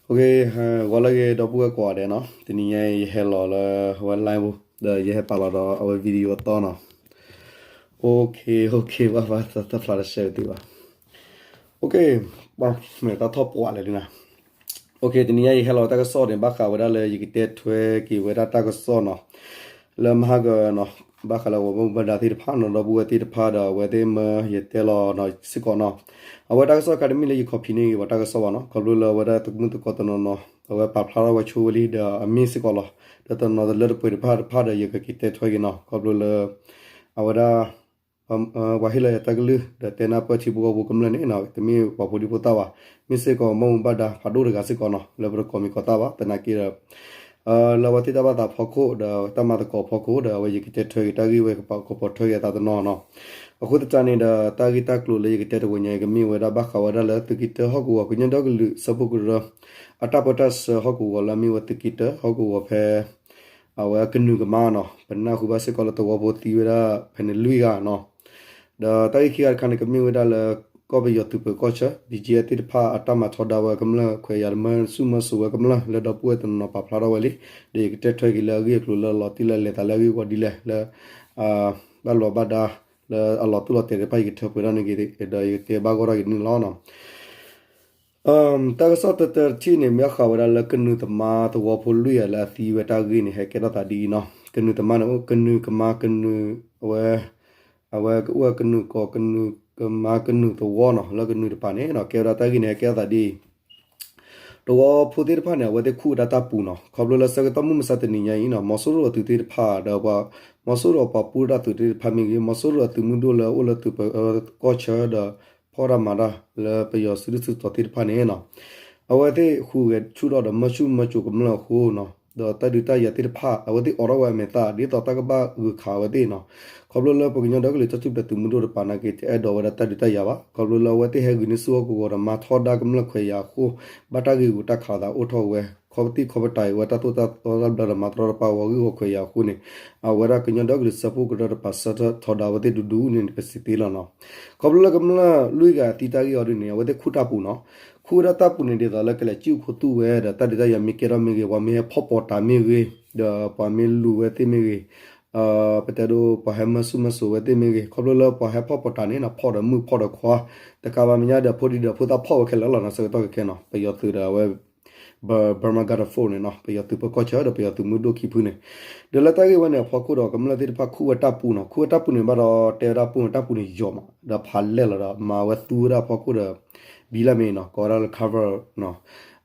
ဂီၤလၢအဂ့ၤ ဒီပုၢ်ဝဲၢ်ကိးဂၤဒဲးနီၤ, တနံၤညါအံၤ ယဟဲလီၤလၢအဝဲ live ပူၤ ဒီးယဟဲပာ်လီၤဒီးအဝဲ video အသီနီၤ. OK OK ဘၣ်ဘၣ်တၢ်ဖျါတရှဲတသ့ဘၣ်. OK ဘၣ်မ့ၢ်တၢ်ထီၣ်ပှၤလဲၣ်ဒုနၤ. OK တနံၤညါအံၤ ယဟဲလီၤတၢ်ကစီၣ်န့ၣ် ဘၣ်ဃးဝဲဒၣ်လၢယကတဲထွဲက့ၤဝဲဒၣ်တၢ်ကစီၣ်နီၤ, လၢမဟါကနီၤ, ဘၣ်ဃးလၢပှၤဘၣ်မူဘၣ်ဒါသ့ၣ်တဖၣ်နီၤ, ဒီပုၢ်ဝဲၢ်သ့ၣ်တဖၣ်ဒီးအဝဲသ့ၣ်မၢယတဲလီၤနီၤစ့ၢ်ကီးနီၤ. အဝဲတၢ်ကစီၣ်တခါတမ့ၢ်လၢယ copy န့ၢ်ဂ့ၤပှၤတၢ်ကစီၣ်ဘၣ်နီၤ, ခီဖျိလၢအဝဲဒၣ်သမုၣ်သကိးတနီၤနီၤ အဝဲပာ်ဖျါထီၣ်ဝဲဆိဝဲလံ ဒီးအမ့ၢ်စ့ၢ်ကီးလီၤ. ဒီးတနီၤလၢတပှဲၤတဖၣ်တဖၣ်ဒီး ယကက့ၤတဲထွဲက့ၤနီၤ, ခီဖျိလၢ အဝဲဒၣ် ပှၤဟ့ၣ်လီၤယၤတၢ်ကလုၢ် ဒီးတဲနၢ်ပၢၢ်ထံဖိကီၢ်ဖိကမျၢၢ်န့ၣ်နီၤ, တမ့ၢ်ပှၤဖိဒံဖိသၣ်ဘၣ်, မ့ၢ်စ့ၢ်ကီးဘၣ်မူဘၣ်ဒါဖးဒိၣ်တဂၤစ့ၢ်ကီးနီၤ, လၢပတကိးမံၤကိးသၣ်ဘၣ်, သနာ်က့ဒီး လၢအဝဲသ့ၣ်တၢ်ဘၣ်သးဖီခိၣ်ဒီးတၢ်မၤသကိးဖီခိၣ်ဒီး အဝဲယကတဲထွဲက့ၤတၢ်ဂ့ၢ်ဝဲ ကပာ်ကပိာ်ထွဲက့ၤအသးတနီၤနီၤ. အဃိသတးန့ၣ်ဒီး တၢ်ဂ့ၢ်တၢ်ကျိၤလၢယကတဲတဝဲညါအံၤ ကမ့ၢ်ဝဲဒၣ်ဘၣ်ဃးဝဲဒၣ်လၢသုးက့တၢဟီၣ်ကဝီၤ ကညီဒီကလုာ်စၢဖှိၣ်ကရၢ အတၢ်ပၢတၢ်ဆှၢဟီၣ်ကဝီၤလၢအမ့ၢ်ဝဲသုးက့တၢဟီၣ်ကဝီၤဖဲ အဝဲကနုာ်ကမါနီၤ, ပနၢ်ဟူဘၣ်စ့ၢ်ကီးလၢသဝီဖိသံဝဲဒၣ်ဖဲန့ၣ်လွံၢ်ဂၤနီၤ. ဒီးတၢ်ဂ့ၢ်ခံဂၤတခါန့ၣ် ကမ့ၢ်ဝဲဒၣ်လၢ ကီၢ်ပယီၤသုးပၢၤကီၢ်ဆၢ BGF သ့ၣ်တဖၣ်အတၢ်မၤထီဒါဝဲကမျၢၢ်ခွဲးယာ် မၢဆူၣ်မၢစိးဝဲကမျၢၢ်လၢဒီပုၢ်ဝဲၢ်တနီၤနီၤပာ်ဖျါထီၣ်ဝဲလံ. ဒီးယကတဲထွဲက့ၤလၢအဂ့ၢ်အကျိၤလၢအလီၤတံၢ်လီၤလဲၤသးလၢအဂ့ၢ်အဂီၢ်ဒ်လဲၣ်လၢ ဘၣ်လီၤဘၣ်ဒါ လၢအလီၤသူၣ်လီၤတဲာ်တဖၣ် ယကထၢပှဲၤထီၣ်န့ၢ်က့ၤ ဒီးယကတဲဘၣ်ဂီၢ်ထီၣ်က့ၤန့ၣ်လီၤနီၤ. တၢ်ကစီၣ်တၢတထံၣ်န့ၣ် မ့ၢ်ဃးဝဲဒၣ်လၢကနုာ်သမါသဝီဖိလွံၢ်ဂၤလၢအသံဝဲတၢ်ဂ့ၢ်န့ၣ် ဟဲကဲထီၣ်သးဒ်အံၤနီၤ. ကနုာ်သမါန့ၣ် ကနုာ်ကမါကနုာ် အဝဲ အဝဲကအိၣ်ဝဲကနုာ်ကီး ကနုာ်ကမါကနုာ်သဝီနီၤ လၢကနုာ်တပၤန့ၣ်နီၤ ကဲဝဲဒၣ်တၢ်ဂ့ၢ်န့ၣ် ဟဲကဲထီၣ်သးဒ်အံၤ သဝီဖိသ့ၣ်တဖၣ်န့ၣ် အဝဲသ့ၣ်ခူၣ်ဝဲဒၣ်တၢ်ပူၤနီၤ. ခီဖျိလၢဆၢကတီၢ်မုၢ်မဆါတနံၤညါအံၤနီၤ မီၤစိရိၤအသုးသ့ၣ်တဖၣ်ဒီးပှၤ မီၤစိရိၤပှၤပူတၢ်သုးသ့ၣ်တဖၣ်မ့ၢ်ဂ့ၤ မီၤစိရိၤအသုးမုၢ်ဒိၣ်လၢအအိၣ်လၢသုးပၢၤကီၢ်ဆၢဒီး ဖီၣ်တၢ်မၤတၢ်လၢပယီၤစုဒုၣ်စုတီၤသ့ၣ်တဖၣ်န့ၣ်နီၤ အဝဲသ့ၣ်ဟူးဂဲၤဆူၣ်ထီၣ်ဒီးမၢဆူၣ်မၢစိးကမျၢၢ်အဃိနီၤ ဒီးတၢ်ဒုးတၢ်ယၤသ့ၣ်တဖၣ် အဝဲသ့ၣ်အိးထီၣ်ဝဲအမဲာ်သၣ် ဒ်သိးတၢ်ကဘၣ်ဂုၤခးအဝဲသ့ၣ်နီၤ. ခီဖျိလၢပကညီဒီကလုာ်တၢ်ထူၣ်ဖျဲးသုးမုၢ်ဒိၣ်တပၤနာ်က့ တအဲၣ်ဒိးဝဲဒၣ်တၢ်ဒုးတၢ်ယၤဘၣ်. ခီဖျိလၢအဝဲသ့ၣ်ဟဲဂုာ်န့ၢ်ဆူၣ်ဟီၣ်ကဝီၤဒီးမၤထီဒါကမျၢၢ်ခွဲးယာ်အဃိ ဘၣ်တၢ်ဂ့ၢ်ဂူာ်တၢ်ခးသးအိၣ်ထီၣ်ဝဲ ခီပသံၣ်ခီပတာ်အံၤ ဝဲတၢ်သိၣ်တၢ်သီတၢ်ဘျၢဒီးမၤတရီတပါဝဲဂ့ၢ်ဂီၤခွဲးယာ်အဃိန့ၣ် အဝဲဒၣ်ကညီဒီကလုာ်စၢဖှိၣ်ကရၢတပၤဆၢထီဒါအဝဲသ့ၣ်ဒူဒူန့ၣ် ပစံးသ့လီၤနီၤ. ခီဖျိလၢကမျၢၢ်လွံၢ်ဂၤသံတၢ်ဂ့ၢ်အီၤဒ်န့ၣ် အဝဲသ့ၣ်ခူၣ်တၢ်ပူၤနီၤ. ခူၣ်ဝဲဒၣ်တၢ်ပူၤန့ၣ် ဒ်သိးလၢကလဲၤစုၣ်ခူသူၣ်ဝဲဒီး တၢ်ဒုးတၢ်ယၤမ့ၢ်ကဲထီၣ်မ့ၢ်ဂ့ၤ ပှၤမ့ၢ်ဟဲဖီၣ်ပီၤတၢ်မ့ၢ်ဂ့ၤ ဒီးပှၤမ့ၢ်လူၤဝဲသ့ၣ်မ့ၢ်ဂ့ၤ ပတဲဒိ ပှၤဟဲမၢဆူၣ်မၢစိးဝဲသ့ၣ်မ့ၢ်ဂ့ၤ ခီဖျိလၢပှၤဟဲဖီၣ်ပီၤတၢ်န့ၣ်နီၤ ဖီၣ်ဒီးမုၣ်ဖီၣ်ဒီးခွါ တကးဘၣ်မဲာ်ညါဒီးဖိဒံဒီးဖိသၣ်ဖီၣ်ဝဲခဲလၢာ်လီၤနီၤ. ဆၢကတီၢ်ခဲခဲနီၤ ပယီၤသုးဒီးအဝဲ Burma Guard Force န့ၣ်နီၤ ပယီၤသုးပၢၤကီၢ်ဆၢဒီးပယီၤသုးမုၢ်ဒိၣ်ခံဖုန့ၣ် ဒီးလၢတၢ်ဂ့ၢ်ဝဲန့ၣ်အဖီခိၣ်ဒီး ကမျၢၢ်သ့ၣ်တဖၣ်ခူၣ်ဝဲတၢ်ပူၤနီၤ. ခူၣ်ဝဲတၢ်ပူၤန့ၣ်ဘၣ်ဒီး တဲဝဲဒၣ်ပူၤန့ၣ် တၢ်ပူၤန့ၣ်ယိာ်မး ဒီးဖးလဲၢ်လီၤဒီး မၤဝဲသူဝဲဒၣ်အဖီခိၣ်ဒီး ဘံလၢ်မ့ၢ်နီၤ ကိးဝဲဒၣ်လၢ cover နီၤ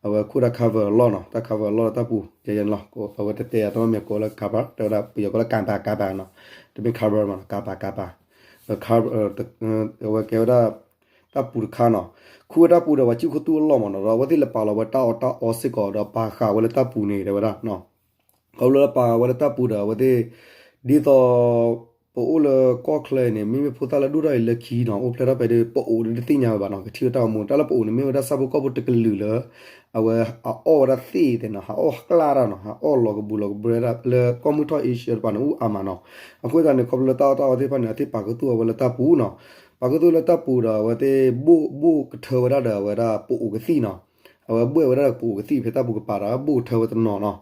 အဝဲခိၣ်တၢ် cover အလီၢ်နီၤ တၢ် cover အလီၢ်လၢတၢ်ပူၤ ယဲယဲန့ၣ်လီၤ. အဝဲတတဲယၤတမ့ၢ်ကိးလၢ cover တဲဝဲဒၣ် ပယီၤကိးလၢ ကၣ်ပၤ ကၣ်ပၤနီၤ တမ့ၢ် cover မးနီၤ ကၣ်ပၤ ကၣ်ပၤ ဒီး cover အဝဲကဲဝဲဒၣ် တၢ်ပူၤတခါနီၤ. ခူၣ်ဝဲတၢ်ပူၤဒီး ပှၤစုၣ်ခူသူၣ်အလီၢ်မးနီၤ ဒီးအဝဲသ့ၣ်လဲၤပာ်လီၤဝဲတၢ်အီၣ်တၢ်အီစ့ၢ်ကီး ဒီးပာ်ဃာ်ဝဲလၢတၢ်ပူၤန့ၣ် တဲဝဲဒၣ် ခီဖျိလၢပာ်ဃာ်ဝဲလၢတၢ်ပူၤဒီး အဝဲသ့ၣ် ဒ်သိး ပအိၣ်လၢကီၢ်ချၢအံၤန့ၣ် မ့မ့ၢ်ဖိသၣ်လၢဒိၣ်ထီၣ်အံၤလၢခံနီၤ အိၣ်ဖျဲၣ်ထီၣ်ဖဲဒီး ပအိၣ်ဒီးတသ့ၣ်ညါဝဲဘၣ်နီၤ ကထံၣ်ဝဲတၢ်အိၣ်မူ တၢ်လၢပအိၣ်န့ၣ် မ့ၢ်ဝဲဒၣ်ဆၣ်ဖိကီၢ်ဖိတကလုာ်လၢ အဝဲအအီၣ်ဝဲဒၣ်သ့ၣ်သ့ၣ်နီၤ ဟးအီၣ်ကျၢ်တၢ်နီၤ ဟးအီၣ်လီၤကဘူးလီၤကဘျၢတၢ် လၢကီၢ်မုၢ်ထီၣ်အ့ရှၢတပၤန့ၣ် အိၣ်အါမးနီၤ. အဃိသတးန့ၣ် ခီဖျိလၢတၢ်အီၣ်တၢ်အီသ့ၣ်တဖၣ်န့ၣ် အသ့ၣ်ပာ်ခူသူၣ်အဝဲလၢတၢ်ပူၤနီၤ. ပာ်ခူသူၣ်လၢတၢ်ပူၤဒီး အဝဲသ့ၣ်ဘိၣ်ဘိၣ်ကထၢဝဲဒၣ်ဒီး အဝဲဒၣ်ပအိၣ်ကသံၣ်နီၤ. အဝဲဘှဲၣ်ဝဲဒၣ်ပအိၣ်ကသံၣ် ဖဲတၢ်ပူၤကပၤဒီး ဘိၣ်ကထၢဝဲတနီၤနီၤ.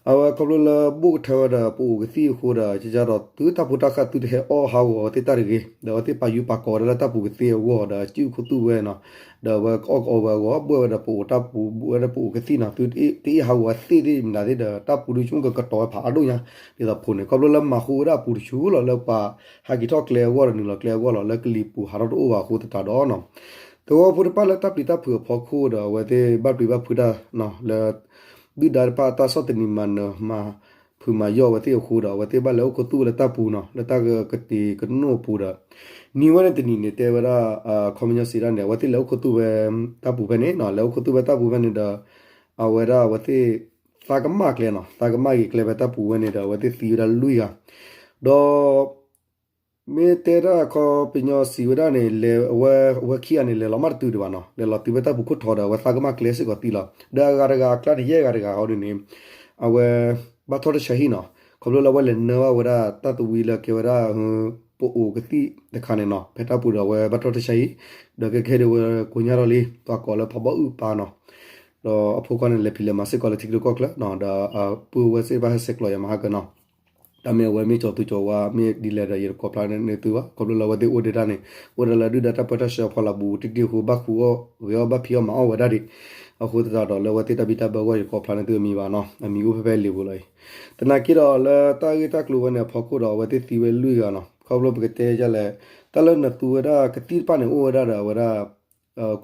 အဝဲခီဖျိလၢဘိၣ်ကထၢဝဲဒီးပအိၣ်ကသံၣ်အဃိဒီး ကကဒီးသုတၢ်ဖိတၢ်ဃၢ်သုတဟဲအီၣ်ဟးဂီၤအဝဲသ့ၣ်တၢ်တဂ့ၤ ဒီးအဝဲသ့ၣ်ပာ်ယူၤပာ်ကီၤဝဲဒၣ်လၢတၢ်ပူၤကသ့အဂီၢ်ဒီး စုၣ်ခူသူၣ်ဝဲနီၤ. ဒီးအဝဲကအီၣ်ကအီဝဲအဂီၢ် ဘှဲၣ်ဝဲဒီးပအိၣ်တၢ်ပူၤ ဘှဲၣ်ဝဲဒီးပအိၣ်ကသံၣ်နီၤ သုတအီၣ်ဟးဂီၤသ့ၣ်သ့ၣ်မတၤသ့ၣ်ဒီး တၢ်ပူၤဒုးဆိကကတီၤဝဲဖးအါဒိၣ်ညါ ဒ်သိးဖိန့ၣ် ခီဖျိလၢမၤဃူဝဲဒၣ်အပူၤတဆူလီၤ လၢပှၤဟဲက့ၤထီၣ်ကျဲအဂီၢ်ဒီးနုာ်လီၤကျဲအဂီၢ်လီၤ လၢကလံၤပူၤဟးထီၣ်တအိၣ်ဘၣ်အဃိသတးဒီးနီၤ သဝီဖိတဖၣ်လၢတၢ်ပျံၤတၢ်ဖုးအဖီခိၣ်ဒီး အဝဲသ့ၣ်ဘၣ်ပျံၤဘၣ်ဖုးတၢ်နီၤ လၢ ဒုၣ်ဒါတဖၣ်အတၢ်ဆီၣ်သနံးမၤနၢၤမၤဖုးမၤယီၢ်အဝဲသ့ၣ်အဃိဒီး အဝဲသ့ၣ်ဘၣ်လဲၤအိၣ်ခူသူၣ်ဝဲလၢတၢ်ပူၤနီၤ လၢတၢ်ကတံၤကနိၣ်အပူၤဒီး နံၤဝဲန့ၣ်တနံၤန့ၣ် တဲဝဲဒၣ် ခီပညီစံးဒၣ်န့ၣ် အဝဲသ့ၣ်လဲၤအိၣ်ခူသူၣ်ဝဲတၢ်ပူၤဖဲန့ၣ်နီၤ လဲၤအိၣ်ခူသူၣ်ဝဲတၢ်ပူၤဖဲန့ၣ်ဒီး အဝဲဒၣ်အဝဲသ့ၣ် သးကမၣ်ကျဲနီၤ သးကမၣ်က့ၤကျဲဖဲတၢ်ပူၤဝဲန့ၣ်ဒီး အဝဲသ့ၣ်သံဝဲဒၣ်လွံၢ်ဂၤ ဒီး မ့ၢ်တဲဒၣ်ခီပညီစံးဝဲဒၣ်န့ၣ် လဲၤအဝဲ အဝဲခံဂၤန့ၣ် လဲၤလီၤမၢ်တတုၤဒံးဘၣ်နီၤ လဲၤလီၤတုၤဖဲတၢ်ပူၤခိၣ်ထီဒီး အဝဲသးကမၣ်ကျဲစ့ၢ်ကီးသံလီၤ ဒီးအဂၤတဂၤအကျါန့ၣ် ယဲၢ်ဂၤတဂၤအီၤဒ်န့ၣ် အဝဲ ဘၣ်ထီၣ်တဆၢဟံၣ်နီၤ ခီဖျိလၢအဝဲလဲၤနၢဘၣ်ဝဲဒၣ်တၢ်သဝံလၢကဲဝဲဒၣ် ပအိၣ်ကသံၣ်တခါန့ၣ်နီၤ ဖဲတၢ်ပူၤဒီးအဝဲဘၣ်ထီၣ်တဆၢဟံၣ် ဒီးကဲကဲဒ်ဝဲကိညၢ်ထီၣ်လံ ပှၤကိးလၢဖးဘီၣ်အုၣ်ပၢ်နီၤ ဒီးအဖိခွါန့ၣ် လဲၤဖံးလဲၤမၤစ့ၢ်ကီးလၢထံကျိကီၢ်ချၢနီၤ, ဒီးပုၢ်ဝဲၢ်သ့ၣ်တဖၣ်ဟဲဆဲးကျိးယၤမဟါကၢနီၤ, တၢ်မ့ၢ်အဝဲမ့ၢ်ကၠီၤသူကၠီၤဝါမ့ၢ်ဒ်လဲၣ်ဒီး ယတကိးဖျါန့ၢ်သုဘၣ်, ခီဖျိလၢအဝဲသ့ၣ်အိၣ်ဒံးတၢ်န့ၣ် အိၣ်ဒီးလၢဒုၣ်ဒါတၢ်ပၢတၢ်ဆှၢအဖီလာ်ဘူးတံၢ်တံၢ်အဃိ ဘၣ်ဃုအီၣ်ဂဲၤအီၣ်ဘၣ်ဖံးအီၣ်မၤအီၣ်ဝဲဒၣ်ဒံး, အဃိသတးဒီးလၢအဝဲသ့ၣ်တၢ်ဘံၣ်တၢ်ဘၢအဂီၢ် ယတကိးဖျါန့ၢ်သုအမံၤဘၣ်နီၤ, အမံၤအိၣ်ဖဲဖဲလံာ်ပူၤလီၤအံၤ, သနာ်က့ဒီးလၢတၢ်ဂ့ၢ်တၢ်ကျိၤဝဲန့ၣ်အဖီခိၣ်ဒီး အဝဲသ့ၣ်သံဝဲလွံၢ်ဂၤနီၤ, ခီဖျိပကတဲယလဲၣ်, တၢ်လၢနသူဝဲဒၣ်ကသံၣ်တဖၣ်န့ၣ် အိၣ်ဝဲဒၣ်ဒီးအဝဲဒၣ်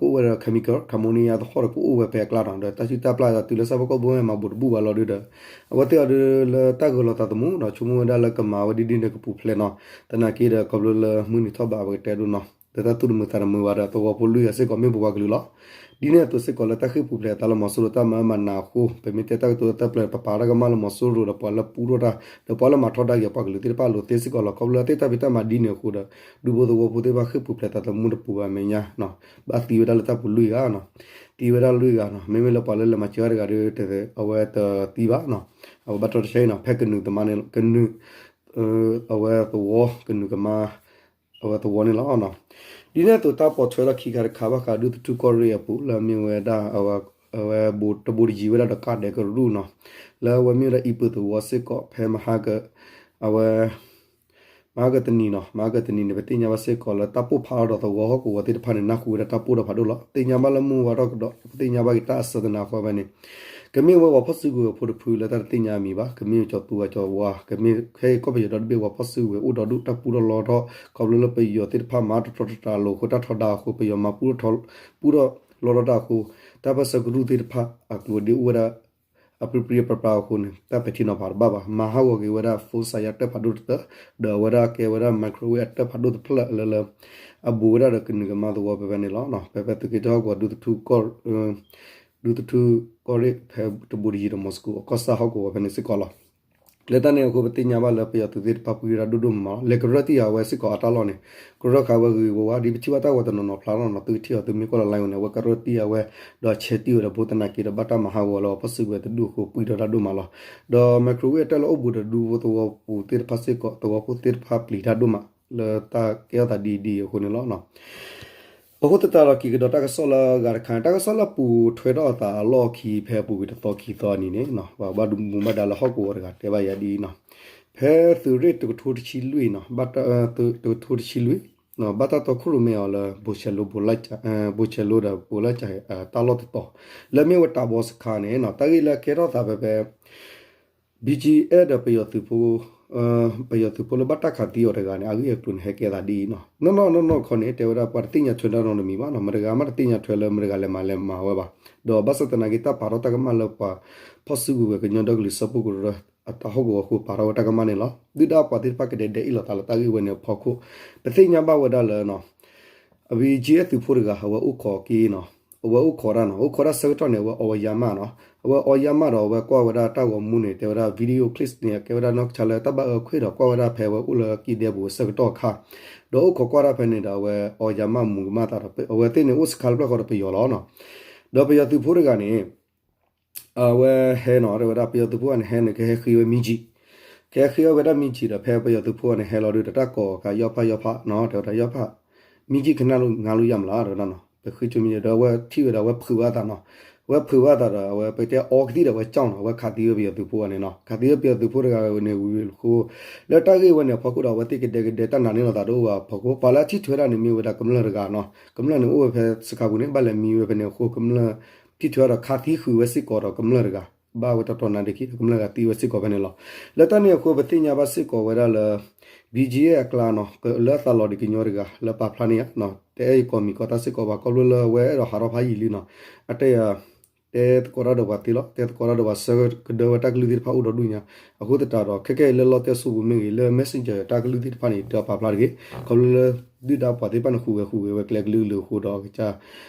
ကအိၣ်ဝဲဒီး chemical ခမူန့ယါသဟီၣ်ဒီး ကအိၣ်ဝဲဖဲအကျါနီၤ, ဒီးတၢ်စုၣ်တၢ်ပျၢ်အသးတုၤလၢဆၣ်ဖိကီၢ်ဖိမ့ၢ်မၤဘူးတဘူၣ်ဘၣ်လီၤဒုဒီး အဝဲသ့ၣ်အီၤဒုလၢတၢ်ဂၢၢ်လီၤသးသမူဒီး ဆိကမိၣ်ဝဲဒၣ်လၢကမၤဝဲဒ်ဒ်န့ၣ်ကပူၤဖျဲးနီၤ, သနာ်က့ဒီးခီဖျိလၢမုၢ်နံၤထီၣ်ဘးပကတဲဒိၣ်နီၤ, ဒီးတၢ်သူၣ်တမုာ်သးတမုာ်ဘၣ်ဒီး သဝီဖိလွံၢ်ဂၤစ့ၢ်ကီးမ့ၢ်ပှၤကလုာ်လီၤ. ဒ်န့ၣ်အသိးစ့ၢ်ကီးလၢတၢ်ဃ့ၢ်ပူၤဖျဲးအသးလၢမီၤစိရိၤတၢ်မၤမၤနးအဃိ ပမ့ၢ်တဲတၢ်ကတိၤလၢတၢ်ပျၢၤန့ၣ် ပပာ်လၢပူထီၣ်တၢ် ဒီးပှၤလၢမၤထီဒါက့ၤပှၤကလုာ်သ့ၣ်တဖၣ်အလိၤသ့စ့ၢ်ကီးလီၤ. ခီဖျိလၢသ့ၣ်တၢ်ဖံးတၢ်မၤဒ်န့ၣ်အဃိဒီး ဒူဖိသဝီဖိသ့ၣ်တဖၣ်ဃ့ၢ်ပူၤဖျဲးသးသမူတပူၤဘၣ်မဲာ်ညါ ဘၣ်သံဝဲဒၣ်လၢတၢ်ပူၤလွံၢ်ဂၤနီၤ, သံဝဲဒၣ်လွံၢ်ဂၤနီၤ, မ့မ့ၢ်လၢပှၤလၢလဲၤမၤစၢၤတဂၤဒီး အဝဲတသံဘၣ်နီၤ, အဝဲဘၣ်တြီတဆဲအံၤနီၤ, ဖဲကနူၤသမားန့ၣ် ကနူၤ အဝဲသဝီ ကနူၤကမါ အဝဲသဝီန့ၣ်လီၤ. ဒ်န့ၣ်အသိးတၢ်ပိာ်ထွဲလီၢ်ခံခါတခါဘၣ်ဃးဒူသထူကီၢ်ရ့ၣ်အပူၤ လၢအမ့ၢ်ဝဲဒၣ် အဝဲတဘူးတယံၤဝဲဒၣ်ဒီးကးဒဲးကရူၢ်နီၤ, လၢအဝဲမ့ၢ်ဝဲဒၣ်အံၤပၢၢ်သဝီစ့ၢ်ကီး ဖဲမဟါက အဝဲ မဟါကတနံၤနီၤ, မဟါကတနံၤန့ၣ် ပသ့ၣ်ညါဘၣ်စ့ၢ်ကီးလၢတၢ်ပိၢ်ဖးထီၣ်ဒီးသဝီဟီၣ်ကဝီၤသ့ၣ်တဖၣ်န့ၣ် နၢ်ဟူဝဲဒၣ်တၢ်ပိၢ်ဒီးဖးဒိၣ်လီၤ. သ့ၣ်ညါဘၣ်လၢမုၢ်ဝါထီၣ်ကဒီး ပသ့ၣ်ညါဘၣ်က့ၤတၢ်အဆၢသနၤဃီဖဲန့ၣ် ကမ့ၢ်ဝဲပှၤဖီၣ်စုကဝဲၤဖိတဖုလၢတၢ်တသ့ၣ်ညါအမံၤဘၣ်, ကမ့ၢ်ကၠီၤသူကၠီၤဝါ, ကမ့ၢ်ခဲအံၤကီၢ်ပယီၤဒီတဘ့ၣ်ပှၤဖီၣ်စုကဝဲၤအိၣ်ဒီးဒူၣ်တၢ်ပူထီၣ်လီထီၣ် ခီဖျိလၢပယီၤသ့ၣ်တဖၣ်မၤတြီတတၤလိာ်အဃိ တၢ်ထီဒါအဃိ ပယီၤမၤပူထီၣ် ပူထီၣ်လီထီၣ်တၢ်အဃိ တၢ်ပၢၢ်ဆၢကရူၢ်သ့ၣ်တဖၣ်အကျိၤဒ်အိၣ်ဝဲဒၣ် အပြံပြံပြးပြးအဃိန့ၣ် တၢ်ပဲာ်ထံနီၤဖးတဘၣ်ဘၣ်. မၤဟးဂီၤက့ၤဝဲဒၣ် phone စးယါတၢ်ဖးဒိၣ်တတၢၢ် ဒီးအဝဲဒၣ်ကဲဝဲဒၣ် microwave အတၢ်ဖးဒိၣ်တဖျၢၣ်လၢလၢ အဘူးဝဲဒၣ်ဒီးကနူၤကမါသဝီဖဲဖဲန့ၣ်လီၤ. ဖဲဖဲသုးက့တၢ်ဟီၣ်ကဝီၤ ဒူသထူကီၢ် ဒူသထူကီၢ်ရ့ၣ် ဖဲတဘူးတယံၤဒီး Moscow အကီၢ်စဲၣ်ဟီၣ်ကဝီၤဖဲန့ၣ်စ့ၢ်ကီးလီၤ. လၢတၢ်န့ၣ်အဃိ ပသ့ၣ်ညါဘၣ်လၢပယီၤသုးသ့ၣ်တဖၣ်ပှံၤဝဲဒၣ်ဒိၣ်ဒိၣ်မးမးလီၤ. လဲၤကရၢတံၢ်ဃာ်ဝဲစ့ၢ်ကီးအတၢ်လီၢ်န့ၣ် ကရၢဃာ်ဝဲဂ့ၤဂ့ၤဝါဝါ ဒ်ပထံၣ်ဘၣ်တၢ်ဂီၤတနီၤနီၤဖျါလီၤနီၤ. သုကထံၣ်အီၤ သုမ့ၢ်ကွၢ်လီၤ line ဝဲန့ၣ် အဝဲကရၢတံၢ်ဃာ်ဝဲ ဒီးဆဲးတံၢ်ဝဲဒီးဘိသနာ်က့ဒီး ဘၣ်တၢ်မၤဟးဂီၤလၢပှၤဖီၣ်စုကဝဲၤတဒူၣ်အဃိ ပှံၤထီၣ်တၢ်ဒိၣ်မးလီၤ. ဒီး microwave အတၢ်လၢအိၣ်ဘူးဒီးဒူဖိသဝီပူၤသ့ၣ်တဖၣ်စ့ၢ်ကီး သဝီဖိသ့ၣ်တဖၣ်ပျံၤတၢ်ဒိၣ်မး လၢတၢ်ကဲထီၣ်သးဒ်ဒ်အံၤအဃိန့ၣ်လီၤ. အဃိသတးဒီးက့ၤကဒီးတၢ်ကစီၣ်လၢအဂၤတခါန့ၣ် တၢ်ကစီၣ်လၢအပူၤထွဲထီၣ်အသးအလီၢ်ခံဖဲအပူၤကွံာ်တသီခံသီအနံၤန့ၣ် ပှၤဘၣ်မူဘၣ်ဒါလၢဟီၣ်ကဝီၤတဂၤတဲဘၣ်ယၤဒ်အံၤနီၤ, ဖဲသုးရ့ၣ်တကထိတဆံလွံၢ်နီၤ, တကထိတဆံလွံၢ်, ဘၣ်တၢ်တီခိၣ်ရိၣ်မဲအီၤလၢ ဘိၣ်ဆဲးလိ ဘိၣ်ဆဲးလိဒီးဘိၣ်လၢကၠး တၢ်လီၢ်တတီၤ လၢအမ့ၢ်ဝဲတၢ်ဘီစခါန့ၣ်နီၤ, တၢ်ဂ့ၢ်လၢအကဲထီၣ်သးဖဲဖဲ BGF ဒီးပယီၤသုးဖိ ပယီၤသုးဖိလၢဘၣ်တၢ်ခးသံအီၤတဂၤန့ၣ် အဂ့ၢ်အကျိၤန့ၣ် ဟဲကဲသးဒ်အံၤနီၤ. နီၢ်နီၢ်နီၢ်နီၢ်ခီန့ၣ် တဲဝဲဒၣ်ပှၤတသ့ၣ်ညါထွဲတၢ်နီတမံၤဘၣ်နီၤ, မတဂၤမးတသ့ၣ်ညါထွဲလၢမတဂၤလဲၤမၤလဲၤမၤဝဲဘၣ်. ဒီးဘၣ်ဆၣ်သနာ်က့ တၢ်ပာ်ထီၣ်တၢ်ကမၣ်လၢပှၤဖီၣ်စုကဝဲၤကညီဒီကလုာ်စၢဖှိၣ်ကရၢ အတၢ်ဟီၣ်ကဝီၤအဃိ ပာ်ထီၣ်ဝဲတၢ်ကမၣ်န့ၣ်လီၤ. ဒုၣ်ဒါပှၤသ့ၣ်တဖၣ်ကဒဲကဒဲအ့ၣ်လိာ်သးလၢတၢ်ဂ့ၢ်ဝဲန့ၣ်အဖီခိၣ် ပသ့ၣ်ညါဘၣ်ဝဲဒၣ်လၢ အဝဲ BGF သုးဖိတဂၤ အဝဲအိၣ်ခိးက့ၤနီၤ, အဝဲအိၣ်ခိးတၢ်နီၤ, အိၣ်ခိးတၢ်ဆၢကတီၢ်န့ၣ် အဝဲအီယါမးနီၤ, အဝဲအီယါမးဒီး အဝဲကွၢ်ဝဲဒၣ်တၢ်ဂီၤမူန့ၣ် တဲဝဲဒၣ် video clips န့ၣ် ကဲဝဲဒၣ်နီၢ်ကစၢ်လၢတၢ်ဘၣ်အၢခွ့ၣ်ဒီး ကွၢ်ဝဲဒၣ်ဖဲအဝဲအိၣ်လၢကံဒဲပူၤအဆၢကတီၢ်အခါ, ဒီးအိၣ်ခိးကွၢ်တၢ်ဖဲန့ၣ်ဒီး အဝဲအီယါမးမူၤကမၣ်သးဒီး အဝဲသ့ၣ်န့ၣ်အိၣ်စခါတဖျၢၣ်ဃီဒီးပယီၤလီၤနီၤ, ဒီးပယီၤသုးဖိတဂၤန့ၣ် အဝဲဟဲနီၤ, တဲဝဲဒၣ်ပယီၤသုးဖိန့ၣ်ဟဲန့ၣ် ကဟဲဃ့ဝဲမံကံၢ်, ကဟဲဃ့အီၣ်ဝဲဒၣ်မံကံၢ်ဒီး ဖဲပယီၤသုးဖိန့ၣ်ဟဲလီၤဒီး တၢ်ကိးကါယီၢ်ဖးယီၢ်ဖးနီၤ, တဲဝဲဒၣ်ယီၢ်ဖး, မံကံၢ် ခနငါးလို့ရမလား တဲဝဲဒၣ်နီၤ, ပဃ့ကၠိမံကံၢ်ဒီး အဝဲထံၣ်ဝဲဒီး အဝဲဖုးဘၣ်သးနီၤ, အဝဲဖုးဘၣ်သးဒီး အဝဲပတဲအီကသံၣ်ဒီး အဝဲကၠီၣ်နီၤ, အဝဲခးသံဝဲပယီၤသုးဖိန့ၣ်နီၤ, ခးသံဝဲပယီၤသုးဖိတဂၤဝဲန့ၣ်ဝံၤအဃိ လၢတၢ်ဂ့ၢ်ဝဲန့ၣ်အဖီခိၣ်ဒီး အဝဲသ့ၣ်ကဒဲကဒဲတၢ်နာ်န့ၢ်လိာ်သးတအိၣ်ဘၣ်အဖီခိၣ် ပှၤလၢအထံၣ်ထွဲဒၣ်န့ၣ်မ့ၢ်ဝဲဒၣ်ကမျၢၢ်တဂၤနီၤ, ကမျၢၢ်န့ၣ်အိၣ်ဝဲဖဲစခါပူၤန့ၣ် ဘၣ်လဲၤမံဝဲဖဲန့ၣ်အဃိ ကမျၢၢ် ထံၣ်ထွဲဒီးခးသံဃုာ်ဝဲစ့ၢ်ကီးဒီးကမျၢၢ်တဂၤ, ဘၣ်ဝဲတတီၤနါဒ့ခံဒီး ကမျၢၢ်တဂၤသံဝဲစ့ၢ်ကီးဖဲန့ၣ်လီၤ. လၢတၢ်န့ၣ်အဃိ ပသ့ၣ်ညါဘၣ်စ့ၢ်ကီးဝဲဒၣ်လၢ BGF အကျါနီၤ, လၢအသးလီၤဒံးကညီတဂၤလၢပာ်ဖျါန့ၢ်ယၤ, တဲအံၤကိးမံၤကိးသးစ့ၢ်ကီးဘၣ် ခီဖျိလၢအဝဲအဲၣ်ဒိးဟးထီၣ်ဖးယံာ်လံနီၤ, အတဲယၤ တဲသကိးတၢ်ဒီးပှၤသ့လီၤ, တဲသကိးတၢ်ဒီးပှၤဆၢကဒၢဝဲတၢ်ကလုၢ်သ့ၣ်တဖၣ်အိၣ်ဒီးဒူၣ်ညါ, အဃိသတးဒီး ခဲကဲအံၤလၢလီတဲစိပူၤမ့ၢ်ဂ့ၤ လၢ messenger တၢ်ကလုၢ်သ့ၣ်တဖၣ်န့ၣ် တဲအီၤပာ်ဖျါတဂ့ၤ, ခီဖျိလၢ ဒုၣ်ဒါပှၤသ့ၣ်တဖၣ်န့ၣ် ဃုာ်ဝဲဃုာ်ဝဲဝဲကျဲကလုာ်ကလုာ်အဃိဒီး ကစၢ်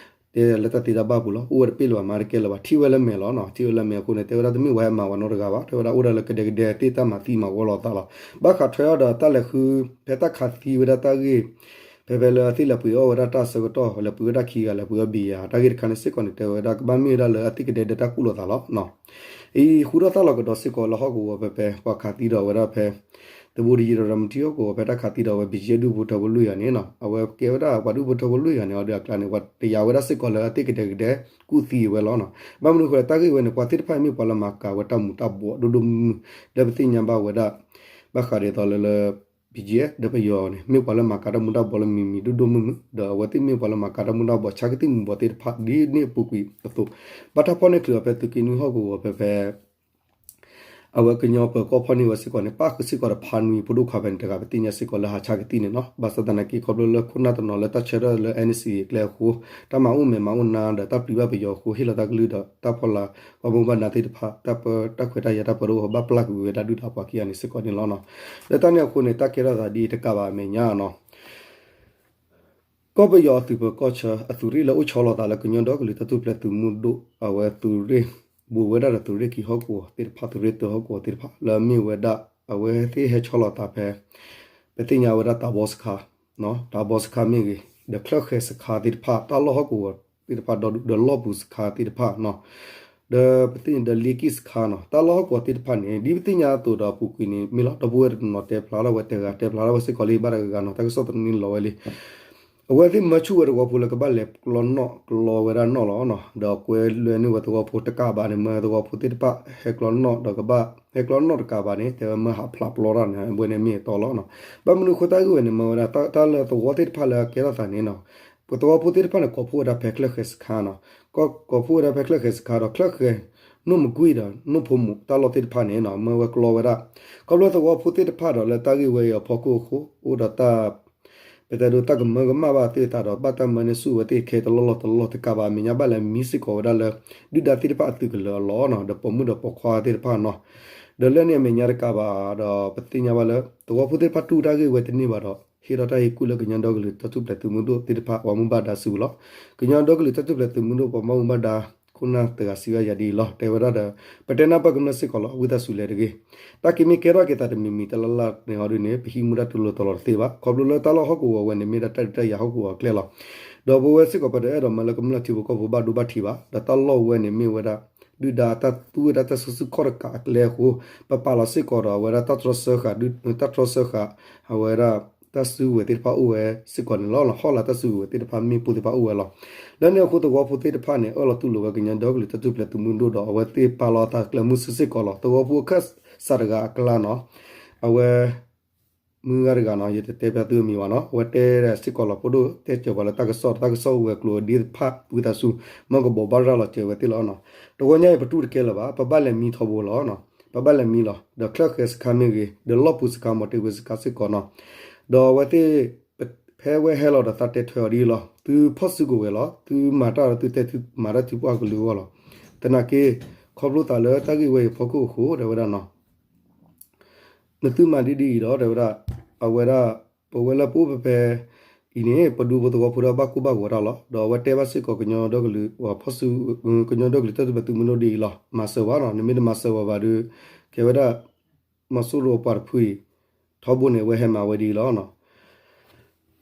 တဲလၢတၢ်သ့တၢ်ဘၣ်ပူၤလီၤ, အိၣ်ဝဲတပ့ၢ်လၢၤဘၣ်မၤတကဲလၢၤဘၣ်, ထံၣ်ဝဲလၢမဲာ်လီၤနီၤ, ထံၣ်ဝဲလၢမဲာ်အဃိန့ၣ် တဲဝဲဒၣ်တမ့ၢ်ဝဲဟဲမၤဝဲနီတဂၤဘၣ်, တဲဝဲဒၣ်အိၣ်ဒၣ်လၢကဒဲကဒဲသ့ၣ်တၢ်မၤသံမၤဝီလိာ်သးလီၤ, ဘၣ်ဃးထွဲအီၤဒီးတၢ်လဲၤဃု ဖဲတၢ်ခးသံဝဲဒၣ်တၢ်ဂ့ၢ် ဖဲဖဲလၢအသ့ၣ်လဲၤပှ့ၤအီၣ်ဝဲဒၣ်တၢ်ဆၢကတီၢ် လဲၤပှ့ၤဝဲဒၣ်ခံဂၤ လဲၤပှ့ၤအီၣ်ဘံယၤ တၢ်ဂ့ၢ်တခါန့ၣ်စ့ၢ်ကီးန့ၣ် တဲဝဲဒၣ်ကဘၣ်မ့ၢ်ဝဲဒၣ်လၢအသ့ၣ်ကဒဲဒၣ်တၢ်ကူၣ်လိာ်သးလီၤ. အံၤ ဃုထီၣ်သၣ်လီၤကဒီးစ့ၢ်ကီးလၢဟီၣ်ကဝီၤဖဲဖဲ ပှၤခးသံဒီးဝဲဒၣ်ဖဲ တဘိတယံၤဒီး ရၤမတံဟီၣ်ကဝီၤဖဲတၢ်ခးသံဒီးဝဲ ဘံယဲၢ်ဒူၣ်ဖိထၢဖိလွံၢ်ဂၤန့ၣ်နီၤ အဝဲကဲဝဲဒၣ်ပှၤဒူၣ်ဖိထၢဖိလွံၢ်ဂၤန့ၣ် အီၤဒီးအကျါန့ၣ် ပှၤတယာ်ဝဲဒၣ်စ့ၢ်ကီးလၢအသ့ၣ်ကဒဲကဒဲကူၣ်သံဝဲလီၤနီၤ. ဘၣ်မနုၤအဃိလဲၣ် တၢ်ဂ့ၢ်ဝဲန့ၣ် ပှၤသ့ၣ်တဖၣ်မ့ၢ်ပှၤလၢမၤကၤဝဲတၢ်မူၤတၢ်ဘှီးဒိၣ်ဒိၣ်မုၢ်မုၢ် လၢပသ့ၣ်ညါဘၣ်ဝဲဒၣ် ဘၣ်ဃးဒ်သိးလၢလၢ ဘံယဲၢ် ဒီးပယီၤန့ၣ် မ့ၢ်ပှၤလၢမၤကၤတၢ်မူၤတၢ်ဘှီးလၢမံၤမံၤဒိၣ်ဒိၣ်မုၢ်မုၢ် ဒီးအဝဲသ့ၣ်မ့ၢ်ပှၤလၢမၤကၤတၢ်မူၤတၢ်ဘှီး ဆါကသံၣ်မူၤဘှီးသ့ၣ်တဖၣ် ဒ်န့ၣ်အပူၤကွံာ်အသိး ဘၣ်တၢ်ဖီၣ်န့ၢ်ချုးအီၤဖဲသုးက့နွံဟီၣ်ကဝီၤဖဲဖဲ အဝဲကညီပၢၤကီၢ်ဖီၣ်န့ၢ်ဝဲစ့ၢ်ကီးန့ၣ် ပၣ်ဃုာ်စ့ၢ်ကီးဒီးဖါနွံဖိဒိၣ်ခွါဖဲန့ၣ်တဂၤ ပသ့ၣ်ညါစ့ၢ်ကီးလၢဟးဆါကသံၣ်န့ၣ်နီၤ. ဘၣ်ဆၣ်သနာ်က့ ခီဖျိလၢခိၣ်နၢ်တနီၤလၢတၢ်ဆၢထၢၣ်လၢ NCA အကျဲအဃိ တၢ်မၤအိၣ်မဲာ်မၤအိၣ်နါဒီး တၢ်ပျံၤဘၣ်ပယီၤအဃိ ဟ့ၣ်လီၤတၢ်ကလုၢ်ဒီး တၢ်ဖီလာ် ပှၤမူဘၣ်ဒါသ့ၣ်တဖၣ် တၢ်ပၢတၢ်ခွဲးတၢ်ယာ်တၢ်ပၢတအိၣ် ဘၣ်ပျၢ်ကွံာ်ဝဲဒၣ်ဒုၣ်ဒါပှၤခံဂၤန့ၣ်စ့ၢ်ကီးန့ၣ်လီၤနီၤ. လၢတၢ်န့ၣ်အဃိန့ၣ် တၢ်ကဲထီၣ်သးဒ်တကးဘၣ်အမဲာ်ညါနီၤ ကီၢ်ပယီၤအသုးပၢၤကီၢ်ဆၢ အသုးရ့ၣ်လၢအိၣ်ဆီလီၤသးလၢကညီဒီကလုာ်တၢ်ထူၣ်ဖျဲးသုးမုၢ်ဒိၣ် အဝဲသုးရ့ၣ် ဘူးဝဲဒၣ်ဒီးသုးရ့ၣ်ခံဟီၣ်ကဝီၤသ့ၣ်တဖၣ် သုးရ့ၣ်တၢဟီၣ်ကဝီၤသ့ၣ်တဖၣ် လၢအမ့ၢ်ဝဲဒၣ် အဝဲသ့ၣ်ဟဲဆီလီၤသးဖဲ ပသ့ၣ်ညါဝဲဒၣ်တၢ်ဘီစခါ တၢ်ဘီစခါမ့ၢ်ဂ့ၤ ဒီးချၢၣ်ဃဲၤစခါသ့ၣ်တဖၣ် တၢ်လီၢ်ဟီၣ်ကဝီၤသ့ၣ်တဖၣ်ဒီဒူၣ် ဒီးလီၢ်ပူၤစခါသ့ၣ်တဖၣ်နီၤ ဒီးပသ့ၣ်ညါဒီးလ့က့ၣ်စခါနီၤ တၢ်လီၢ်ဟီၣ်ကဝီၤသ့ၣ်တဖၣ်န့ၣ် ဒ်ပသ့ၣ်ညါအသိးဒီးအပူၤကွံာ်န့ၣ် မ့ၢ်လီၤ ဒီပုၢ်ဝဲၢ်တနီၤတဲဖျါထီၣ်ဝဲ တဂၤတဲဖျါထီၣ်ဝဲစ့ၢ်ကီးလံ ဘၣ်တဂၤဂၤနီၤ တၢ်ကစီၣ်တနံၤလီၤဝဲလံ အဝဲသ့ၣ်မၢဆူၣ်ဝဲသဝီဖိလၢကဘၣ်လဲၤကျီနီၣ်ကျီဝဲဒၣ်နီၣ်လီၤနီၤ ဒီးကွဲလွဲန့ၢ်ဝဲသဝီဖိတကးဘၣ်န့ၣ် မၢသဝီဖိသ့ၣ်တဖၣ် ဟဲကျီနီၣ်ဒီးကဘၣ် ဟဲကျီနီၣ်တကးဘၣ်န့ၣ် တဲဝဲမၢဟးဖျးပျီတၢ်န့ၣ် အဝဲန့ၣ်မ့ၢ်အတီလီၤနီၤ. ဘၣ်မနုၤအဃိတၢ်ဂ့ၢ်ဝဲန့ၣ် မၢဝဲဒၣ်တၢ်လၢသဝီသ့ၣ်တဖၣ်လၢအကဲထီၣ်သးန့ၣ်နီၤ ပသဝီဖိသ့ၣ်တဖၣ်န့ၣ် ကိးဖှိၣ်ဝဲဒၣ်ဖဲချၢၣ်ဃဲၤစခါနီၤ ကိးဖှိၣ်ဝဲဒၣ်ဖဲချၢၣ်ဃဲၤစခါဒီး ချၢၣ်ဃဲၤ နိၣ်မကွံဒီး နိၣ်ဖိမုၣ် တၢ်လီၢ်သ့ၣ်တဖၣ်န့ၣ်နီၤ မၢဝဲကျီဝဲဒၣ် ခီဖျိသဝီဖိသ့ၣ်တဖၣ်ဒီးလၢတၢ်ဂ့ၢ်ဝဲအံၤအဖီခိၣ်အဃိ အိၣ်ဒီးတၢ် ပတဲဒိတၢ်ကမၢကမၣ်ဘၣ်သ့ၣ်တဖၣ်ဒီး ဘၣ်တၢ်မၢန့ၢ်ဆူၣ်ဝဲသ့ၣ်ခဲတလီၢ်လီၢ်တလီၢ်တကးဘၣ် အမဲာ်ညါဘၣ်လဲၤမံစ့ၢ်ကီးဝဲဒၣ်လၢ ဒုၣ်ဒါသ့ၣ်တဖၣ်အသုးကလၢၤအလီၢ်နီၤ ဒီးပိာ်မုၣ်ဒီးပိာ်ခွါသ့ၣ်တဖၣ်နီၤ ဒီးလၢန့ၣ်အမဲာ်ညါတကးဘၣ်ဒီး ပသ့ၣ်ညါဘၣ်လၢ သဝီဖိသ့ၣ်တဖၣ်တူၢ်တၢ်ဂ့ၢ်ဝဲတန့ၢ်ဘၣ်ဒီး ဟ့ၣ်ထီၣ်တၢ်ဟ့ၣ်ကူၣ်လၢကညီဒီကလုာ်တၢ်ထူၣ်ဖျဲးသုးမုၢ်ဒိၣ်သ့ၣ်တဖၣ် ပှၤမူဘၣ်ဒါစုပူၤလီၤ. ကညီဒီကလုာ်တၢ်ထူၣ်ဖျဲးသုးမုၢ်ဒိၣ် ပှၤမူဘၣ်ဒါ ခိၣ်နၢ်တဂၤစံးဝဲယၤဒ်အံၤလီၤ. တဲဝဲဒၣ်ဒီး ပတဲနၢ်ပၢၢ်ကမျၢၢ်စ့ၢ်ကီးလီၤ. ဝံသးစူၤလဲၤတဂ့ၤ. တၢ်က့ၤမ့ၢ်ကဲထီၣ်က့ၤသးတမံၤမံၤတလၢ်လၢ်န့ၣ်ဟီဒ်န့ၣ် ပဟံးမူဒါတူၢ်လိာ်တီၤလီၤတသ့ဘၣ်. ခီဖျိလၢတၢ်လီၢ်ဟီၣ်ကဝီၤဝဲန့ၣ် မ့ၢ်ဒၣ်တၢ်ဒုးတၢ်ယၤဟီၣ်ကဝီၤအကျဲလီၤ. ဒီးပဝဲစ့ၢ်ကီးပတအဲၣ်ဒိးမၢလၢကမျၢၢ်ထံဖိကီၢ်ဖိဘၣ်ဒိဘၣ်ထံးဘၣ်. ဒီးတၢ်လီၢ်ဝဲန့ၣ်မ့ၢ်ဝဲဒၣ် ဒုၣ်ဒါတၢ်သူဝဲဒၣ်တၢ်စုဆူၣ်ခီၣ်တကးအကျဲအဃိ ပပာ်လီၤစ့ၢ်ကီးဒီးအဝဲဒၣ်တၢ်တြီဆၢဃာ် တၢ်တြီဆၢဃာ် အဝဲဒၣ် တၢ်စုကဝဲၤသ့ၣ်တဖၣ်အိၣ်ဝဲစ့ၢ်ကီးန့ၣ်လီၤ. ဟီၣ်လာ်တၢ်စုကဝဲၤသ့ၣ်တဖၣ်မ့ၣ်ပိၢ်သ့ၣ်တဖၣ်အိၣ်ဝဲလီၤ. လၢန့ၣ်အဃိသဝီဖိသ့ၣ်တဖၣ်န့ၣ် အၢၣ်လီၤတူၢ်လိာ်ဝဲကညီဒီကလုာ်တၢ်ထူၣ်ဖျဲးသုးမုၢ်ဒိၣ်ဒီး အဝဲသ့ၣ်ပာ်လီၤအသးကျဲမုၢ်ဆ့ၣ်စ့ၢ်ကီးလီၤ. သဝီဖိအခၢၣ်စးတဂၤအကျါနီၤ အဝဲ မုၢ်ဂၤတဂၤနီၤ ယတတဲပျးသုအမံၤဘၣ်နီၤ အဝဲတဲစ့ၢ်ကီးလီၤ. ဖိဒိၣ်တဲစၢၤပှၤလၢတၢ်ကစီၣ် တၢ်ကစီၣ်ဝဲၤကျိၤဒ်တဖၣ် ဝံသးစူၤ မၢကဘိးဘၣ်ရၤလီၤစၢၤဝဲသ့ၣ်လီၤနီၤ. တဝီညါအံၤ ပတူၢ်တကဲလၢၤဘၣ် ပဘၣ်လဲၤမံထီဘိလီၤ. ပဘၣ်လဲၤမံလီၤ. ဒီးချၢၣ်ဃဲၤစခါမ့ၢ်ဂ့ၤ ဒီးလီၢ်ပူၤစခါ မီၤတ့ၢ်ဝ့စခါစ့ၢ်ကီးနီၤ ဒီးအဝဲသ့ၣ် ဖဲဝဲဟဲလီၤဒီးသးတဲထွဲအီၤဒ်အံၤလီၤ. သုဖီၣ်စုကဝဲၤလီၤ. သုမၤတၢ်ဒီးသုတဲသုမၤတၢ်ထံဖိကီၢ်ဖိအကလုာ်အဂီၢ်လီၤ. သနာ်က့ ခီဖျိသးလၢတၢ်ဂ့ၢ်ဝဲအံၤအဖီခိၣ်အဃိ တဲဝဲဒၣ်နီၤ နသုမၤဒ်ဒ်အံၤဒီး တဲဝဲဒၣ် အဝဲဒၣ် ပဝဲလၢပအိၣ်ဖဲဖဲအံၤန့ၣ် ပဒူဖိသဝီဖိဒီးဘၣ်ကိၢ်ဘၣ်ဂီၤတၢ်လီၤ. ဒီးအဝဲတဲဘၣ်စ့ၢ်ကီးကညီဒီကလုာ် ကညီဒီကလုာ်တၢ်ထူၣ်ဖျဲးသုးမုၢ်ဒိၣ်ဒ်အံၤလီၤ. မၤစၢၤဝဲနီၤ နမ့ၢ်တမၤစၢၤဝဲဘၣ်ဒီး ကဲဝဲဒၣ် မီၤစိရိၤပှၤတဖုအံၤ ထီဘိန့ၣ် အဝဲဟဲမၤဝဲဒ်အံၤလီၤ.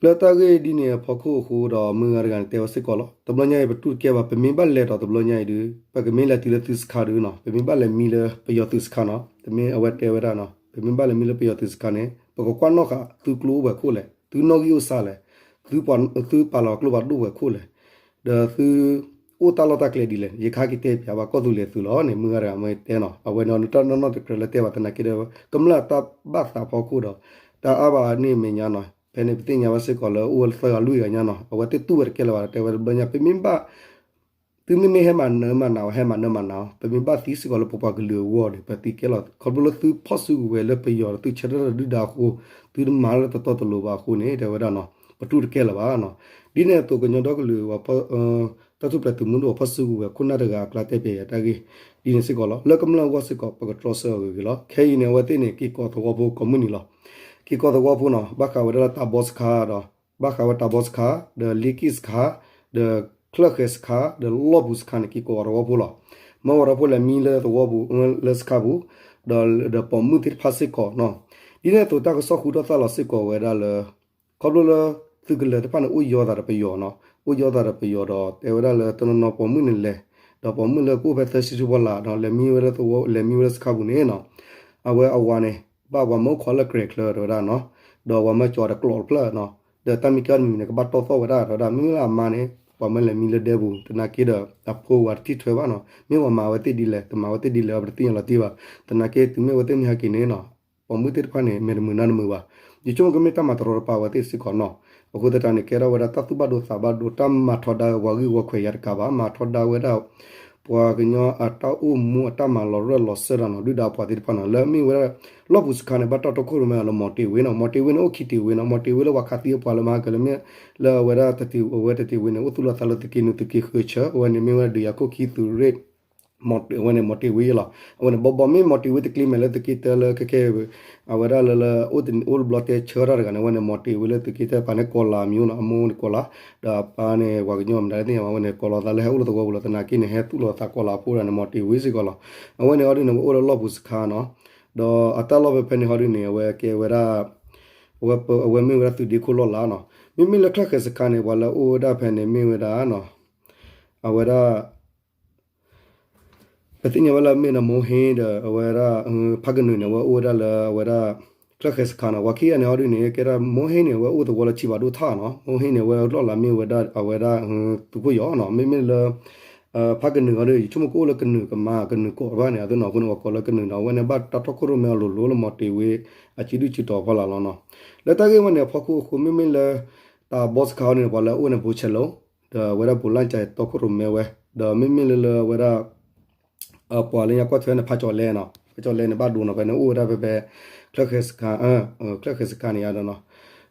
လၢတၢ်ဂ့ၢ်ဒ်န့ၣ်အဖီခိၣ်အဃိဒီး မုၢ်ဂၤတဂၤန့ၣ် တဲဝဲစ့ၢ်ကီးလီၤ. တဘျီညါအံၤ ပတူၢ်တကဲဘၣ် ပမ့ၢ်ဘၣ်လဲၤဒီးတဘျီညါအံၤဒုး ပကမ့ၢ်လဲၤတုၤလၢသုစခါဒုးနီၤ ပမ့ၢ်ဘၣ်လဲၤမံလၢပယီၤသုးစခါနီၤ တမ့ၢ်အဝဲတဲဝဲဒၣ်နီၤ ပမ့ၢ်ဘၣ်လဲၤမံလၢပယီၤသုးစခါန့ၣ် ပကကွၢ်နီၣ်ဃာ်သုကျိအိၣ်ဝဲခိၣ်လဲၣ် သုနီၣ်ဂံၢ်အိၣ်ဆါလဲၣ် သုပာ်လီၤကျိဖးဒိၣ်ဝဲခိၣ်လဲၣ် ဒီးသု အိၣ်တၢ်လီၢ်တၢ်ကျဲဒ်လဲၣ် ယကဟဲက့ၤတဲပျးဘၣ်ကီၢ်သူလ့ၤသုးလီၤန့ၣ် မုၢ်ဂၤတဂၤမ့ၢ်တဲနီၤ အဝဲန့ၣ်တၢ်နီၢ်နီၢ်တကြၢးလၢတဲဘၣ်သနာ်က့ဒီး ကမျၢၢ်တၢ်ဘၣ်သးဖီခိၣ်ဒီး တၢ်အါဘၣ်န့ၣ်အမဲာ်ညါနီၤ ဖဲန့ၣ်ပသ့ၣ်ညါဘၣ်စ့ၢ်ကီးလၢအိၣ်ဝဲသၢဂၤလွံၢ်ဂၤညါနီၤ အဝဲသ့ၣ်တူၢ်ဝဲတကဲလၢၤဘၣ် တဲဝဲတဘျီညါ ပမ့ၢ်ဘၣ် သုမ့မ့ၢ်ဟဲမၤနၢၤမၤနၤအီၤ ဟဲမၤနၢၤမၤနၤအီၤ ပမ့ၢ်ဘၣ်သံစ့ၢ်ကီးလၢပပှၤကလုာ်အဂီၢ်ဒီး ပသံကဲလီၤ ခီဖျိလၢသုဖီၣ်စုကဝဲၤလၢပယီၤဒီးသုဆၢထၢၣ်ဒုၣ်ဒါအဃိ သုတမၤလၢတတီတလိၤဘၣ်အဃိန့ၣ် တဲဝဲဒၣ်နီၤ ပတူၢ်တကဲလၢၤဘၣ်နီၤ ဒ်န့ၣ်အသိးကညီဒီကလုာ် တၢ်ထူၣ်ဖျဲးသုးမုၢ်ဒိၣ်အဖီၣ်စုကဝဲၤခိၣ်နၢ်တဂၤအကျါတဲပျးယၤတၢ်ဂ့ၢ် ဒ်န့ၣ်စ့ၢ်ကီးလီၤ လၢကမျၢၢ်အဂီၢ်စ့ၢ်ကီး ပကတြီဆၢအီၤဂ့ၤဂ့ၤလီၤ ခဲအံၤန့ၣ် အဝဲသ့ၣ်န့ၣ် က့ၤကိးသဝီဖိကိးမုၢ်နံၤလီၤ က့ၤကိးသဝီဖိနီၤ ဘၣ်ဃးဝဲဒၣ်လၢတၢ်ဘီစခါဒီး ဘၣ်ဃးဝဲတၢ်ဘီစခါ ဒီးလ့က့ၣ်စခါ ဒီးချၢၣ်ဃဲၤစခါ ဒီးလီၢ်ပူၤစခါန့ၣ် က့ၤကိးဂၤသဝီဖိလီၤ မၢဝဲသဝီဖိလဲၤမံလၢသဝီပူၤ လၢစခါပူၤ ဒီးပိာ်မုၣ်သ့ၣ်တဖၣ်စ့ၢ်ကီးနီၤ ဒ်န့ၣ်အသိးတၢ်ကစီၣ်ဃုထီၣ်သၣ်လီၤစ့ၢ်ကီးဝဲဒၣ်လၢ ခီဖျိလၢ သုးကလၢၤတဖၣ်န့ၣ် အိၣ်ယီသးဒီးပယီၤနီၤ, အိၣ်ယီသးဒီးပယီၤဒီး တဲဝဲဒၣ်လၢတနီၤနီၤပိာ်မုၣ်န့ၣ်လဲၤ, ဒီးပိာ်မုၣ်လၢကအိၣ်ဖဲသၢဆံဆူဖီလာ်နီၤ လဲၤမံဝဲလၢသဝီ လဲၤမံဝဲလၢစခါပူၤန့ၣ်နီၤ, အဝဲအဝၤန့ၣ် ဘၣ်ပှၤမၢအိၣ်ခိးလၢကြဲၤချၢတဲဝဲဒၣ်နီၤ, ဒီးပှၤမၢကၠီၤဒီးကျိးတဖျၢၣ်နီၤ, ဒီးတၢ်မ့ၢ်ကဲအီၤတမံၤန့ၣ် ကဘၣ်တီၣ်သီၣ်ဝဲဒၣ်တဲဝဲဒၣ် မ့မ့ၢ်လၢအမါန့ၣ် ပှၤမၢလဲၤမံလၢဒဲပူၤ သနာ်က့ဒီး အဖိဝၤတထံၣ်ထွဲဘၣ်နီၤ, မ့ၢ်ပှၤမၤဝဲသ့ၣ်ဒ်လဲၣ် တမၤဝဲသ့ၣ်ဒ်လဲၣ် ပတသ့ၣ်ညါလီၤတံၢ်ဘၣ်, သနာ်က့တုၤမ့ၢ်အဝဲသ့ၣ်မ့ၢ်ဟဲက့ၤန့ၣ်နီၤ ပိာ်မုၣ်သ့ၣ်တဖၣ်န့ၣ် မဲာ်တမုာ်နါတမုာ်ဘၣ်, ယဆိကမိၣ်ကမ့ၢ်တၢ်မၤတရီတပါအဝဲသ့ၣ်စ့ၢ်ကီးနီၤ, အဃိသတးန့ၣ် ကဲထီၣ်ဝဲဒၣ်တၢ်သူၣ်ဘၣ်ဒိသးဘၣ်ဒိ တၢ်မၤထီဒါဝဲပှၤဂ့ၢ်ဝီခွဲးယာ်တကးဘၣ် မၤထီဒါဝဲဒၣ် ပှၤကညီအတၢ်အိၣ်မူအတၢ်မၤလီၤရၢၢ်လီၤစၢၤတၢ်နီၤ ဒုၣ်ဒါပှၤသ့ၣ်တဖၣ်နီၤ လၢမ့ၢ်ဝဲဒၣ် လီၢ်ပူၤစခါန့ၣ် ဘၣ်တၢ်တီခိၣ်ရိၣ်မဲအီၤလၢမီၤတ့ၤဝ့နီၤ, မီၤတ့ၤဝ့န့ၣ် အိၣ်ခံတ့ၤဝ့နီၤ, မီၤတ့ၤဝ့လၢပှၤခးသံအပှၤလၢမၤကလၢမ့ၢ် လၢအဝဲဒၣ်တတ့ၤ အဝဲတတ့ၤဝ့န့ၣ် အိၣ်သူၣ်လီၤသးလၢသုးက့နုာ်သုးက့ဃုဆၢ အဝဲန့ၣ်မ့ၢ်ဝဲဒၣ်ဒုးယၤခိၣ်ခံသုးရ့ၣ် အဝဲန့ၣ်မီၤတ့ၤဝ့လီၤ, အဝဲန့ၣ်ဘီဘီမ့ၢ်မီၤတ့ၤဝ့တကျ့မဲာ်လၢသုးက့တၢလၢခဲခဲ အဝဲဒၣ်လၢလၢ အိၣ်တအိၣ်တဘျီတဲဆၢထီၣ်တဂၤန့ၣ် အဝဲန့ၣ်မီၤတ့ၤဝ့လၢသုးက့တၢပာ်န့ၣ်ကီၤလၤမံၤနီၤ, အမိၢ်န့ၣ်ကီၤလၤ, ဒီးအပၢ်န့ၣ် ပှၤကညီမတၤလၢသ့ၣ်ညါဘၣ် အဝဲန့ၣ်ကီၤလီၤသးလၢဟဲအိၣ်လၢသဝီပူၤလီၤ သနာ်က့န့ၣ် ဟဲသူၣ်လီၤသးကီၤလၤအဖိဒၣ်န့ၣ် မီၤတ့ၤဝ့စ့ၢ်ကီးလီၤ, အဝဲန့ၣ်အီၤဒ်န့ၣ် အဝဲအိၣ်လၢလီၢ်ပူၤစခါနီၤ, ဒီးအတၢ်လီၢ်ဖဲဖဲန့ၣ်ဟီဒ်န့ၣ် အဝဲကဲဝဲဒၣ် အဝဲမ့ၢ်ဝဲဒၣ်သုးဒ့ခိၣ်လီၢ်လၤနီၤ, မ့မ့ၢ်လၢချၢၣ်ဃဲၤစခါန့ၣ် ပှၤလၢအိၣ်ဝဲဒၣ်ဖဲန့ၣ်မ့ၢ်ဝဲဒၣ်နီၤ, အဝဲဒၣ် ပသ့ၣ်ညါဝဲလၢမ့ၢ်နီၤ မိၢ်ဟ့ဒီး အဝဲဒၣ် ဖးကနုာ်န့ၣ် အဝဲအိၣ်ဝဲဒၣ်လၢအဝဲဒၣ် ချၢၣ်ဃဲၤစခါနီၤ, ပှၤခံဂၤန့ၣ်ဟီဒ်န့ၣ် ကဲဒၣ်မိၢ်ဟ့န့ၣ် အဝဲအိၣ်သဝီလၢထံဘၣ်ဒိၣ်ထၣ်နီၤ, မိၢ်ဟ့န့ၣ် အဝဲလီၢ်လၤမ့ၢ်ဝဲဒၣ် အဝဲဒၣ် သုးခိၣ်ယီၤနီၤ, မ့မ့ၢ်လၢ ဖးကနုာ်ဟီဒ် ယဆိကမိၣ်ကအိၣ်လၢကနုာ်ကမါ ကနုာ်ကီးတဖၣ်န့ၣ် အသ့ၣ်နီၤ အဃိန့ၣ် ပှၤကိးလၢကနုာ်နီၤ, အဝဲန့ၣ်ဘၣ်တၢ်ထီၣ်ခိၣ်ရိၣ်မဲအီၤလိၤလိၤလၢမီၤတ့ၤဝ့ အစုဒုၣ်စုတီၤဖီလာ်လီၤနီၤ, လၢတၢ်ဂ့ၢ်ဝဲန့ၣ်အဖီခိၣ်အဃိ မ့မ့ၢ်လၢ တၢ်ဘီစခါဟီဒ်န့ၣ် ပှၤလၢအအိၣ်န့ၣ် ဘိဆဲးလိၤ ဒီးအဝဲဒၣ်ဘိးလၢ်ကၠဲးတီခိၣ်ရိၣ်မဲဝဲ, ဒီးမ့မ့ၢ်လၢလၢအဝဲဒၣ် ပှၤလၢညါကွၢ်ထွဲန့ၣ် ဖးကၠီၤလဲနီၤ, ဖးကၠီၤလဲန့ၣ် ဘၣ်ဒိနီၤ ဖဲန့ၣ်အိၣ်ဝဲဒၣ်ဖဲဖဲ ချၢၣ်ဃဲၤစခါ, ချၢၣ်ဃဲၤစခါန့ၣ်ယါဒီးနီၤ,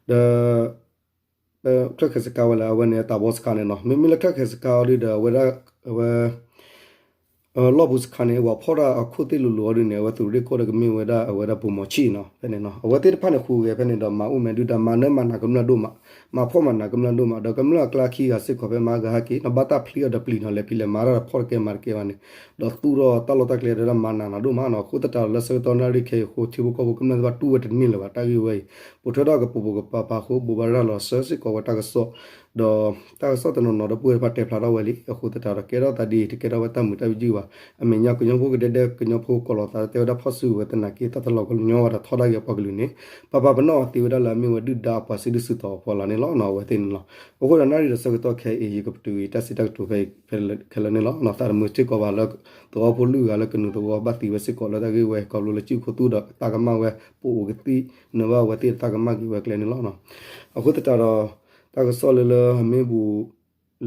ဒီး ချၢၣ်ဃဲၤစခါဝဲလၢအဝဲန့ၣ်တၢ်ဘီစခါန့ၣ်နီၤ, မ့မ့ၢ်လၢချၢၣ်ဃဲၤစခါအီၤဒ်ဒီး အဝဲဒၣ် အဝဲ လီၢ်ပူၤစခါန့ၣ် ပှၤဖီၣ်တၢ်အခိၣ်သ့ၣ်လိၤလိၤအီၤဒ်န့ၣ် အဝဲသုးရ့ၣ်ခိၣ်ဒီးကမ့ၢ်ဝဲဒၣ်အဝဲဒၣ်ဘိးမီၤဆံၣ်နီၤ ဖဲန့ၣ်နီၤ, အဝဲသ့ၣ်တဖၣ်န့ၣ် ဟူးဂဲၤဖဲန့ၣ်ဒီး မၤအိၣ်မဲာ်ဒုၣ်ဒါ မၤနၢမၤနၤကမျၢၢ်ဒိၣ်မး, မၤဖှီၣ်မၤနးကမျၢၢ်ဒိၣ်မး, ဒီးကမျၢၢ်အကျါခံဂၤစ့ၢ်ကီးဖဲမၤဂၤဟဲက့ၤနီၤ, ဘၣ်တၢ်ဖျံးအီၤဒီးပျံၤနီၤ, လဲၤဖံးလဲၤမၤတၢ်ဒီးဖီၣ်တကဲမၤတကဲဘၣ်န့ၣ်, ဒီးသူၣ်ထီၣ်တၢ်လီၢ်တၢ်ကျဲဒီးမၤနးနၤဒိၣ်မးနီၤ, အဃိသတးဒီးလၢဆၢကတီၢ်နၣ်ရံၣ်ခဲအံၤအဃိ ထံဖိကီၢ်ဖိကမျၢၢ်သ့ၣ်တဖၣ်တူၢ်ဝဲတန့ၢ်လၢၤဘၣ်, တၢ်ဂ့ၢ်ဝဲအံၤ ပိာ်ထွဲထီၣ်ကပိာ်ပိာ်ကပၤပၤအဃိ ဘိးဘၣ်ရၤလီၤစၢၤစ့ၢ်ကီးဝဲတၢ်ကစီၣ် ဒီးတၢ်ကစီၣ်တနီၤနီၤဒီပုၢ်ဝဲၢ်တဖၣ်တဲဖျါထီၣ်ဝဲလံ, အဃိသတးဒီးကဲထီၣ်သးဒ်အံၤ တကဲထီၣ်ဝဲတၢ်မုာ်တၢ်ဘံၣ်ဘၣ်, အမဲာ်ညါကညီဖိကဒဲဒဲ ကညီဖိကီၢ်လီၤသးတဲဝဲဒၣ်ဖီၣ်စုကဝဲၤသနာ်က့ သးတလီၤကညီဝဲဒီးထီဒါက့ၤအပှၤကလုာ်န့ၣ်, ပပာ်ပနီၣ်အီၤသ့ဝဲဒၣ်လၢအမ့ၢ်ဝဲဒုၣ်ဒါအပှၤစုဒုၣ်စုတီၤအဖီလာ်န့ၣ်လီၤ, အဝဲသ့ၣ်န့ၣ်လီၤ, အဃိဒီးနၣ်ရံၣ်ဒီးဆၢကတီၢ်ခဲအံၤ ယကပတုာ်အံၤတၢ်စံးတၢ်ကတိၤဖဲခဲလၢာ်န့ၣ်လီၤ, သးတမုာ်စ့ၢ်ကီးဘၣ်လၢ သဝီဖိလွံၢ်ဂၤလၢကနုာ်သဝီဘၣ်သံဝဲစ့ၢ်ကီးလၢတၢ်ဂ့ၢ်ဝဲအံၤ ခီဖျိလၢစုခိၣ်သူၣ်ဒီးတၢ်ကမၣ်ဝဲ ပအိၣ်ကသံၣ်နၢၤဘၣ်ဝဲသ့ၣ်တၢ်ကမၣ်က့ၤဝဲကျဲန့ၣ်လီၤ, အဃိသတးဒီး တၢ်ကစီၣ်လၢလၢအမ့ၢ်ဘူး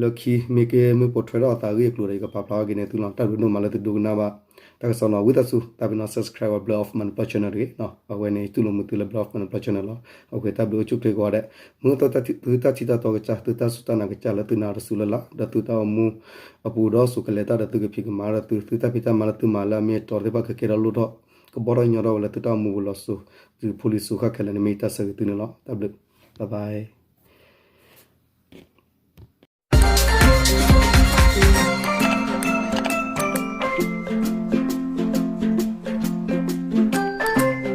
လၢခံမ့ၢ်က့မ့ၢ်ပိာ်ထွဲထီၣ်အသးအဂ့ၢ်အကျိၤဒီး ယကပာ်ဖျါအီၤက့ၤန့ၢ်သုလီၤ, တၢ်ဘျုးဒိၣ်မးလၢသုဒိကနၣ်ဘၣ်, တၢ်ကစီၣ်နီၤ ဝံသးစူၤ တၢ်ပ့ၤနီၣ် subscribe ဝဲ Blood of Mano Plus Channel တဂ့ၤ, အဝဲန့ၣ် တူၢ်လိာ်မုာ်သုလၢ Blood of Mano Plus Channel လီၤ, အဝဲတၢ်ဘျုးအိၣ်ဆူၣ်ချ့ကိးဂၤဒဲး, မုၢ်သုတၢ်ထံၣ်တၢ်တီကစၢ် သုတၢ်စူၢ်တၢ်နာ်ကစၢ်လၢသုနၤတစူၤလၢ်လၢ် ဒီးသုတၢ်အိၣ်မူအပူၤဒီးစိၤကလဲၤတၢ်ဒီးသုကဖံးကမၤဒီးသု သုတၢ်ဖံးတၢ်မၤလၢသုမၤလၢအမ့ၢ်အတီသ့ၣ်တဖၣ်ကကဲထီၣ်လိၣ်ထီၣ် ကဘီထီၣ်ညီထီၣ်ဝဲလၢသုတၢ်အိၣ်မူပူၤလီၤစိၤ သုဖိလံၤစိၤဃၣ်ခဲလၢာ်န့ၣ် မ့ၢ်ယတၢ်ဆၢဂ့ၤသုန့ၣ်လီၤ, တၢ်ဘျုး, bye bye.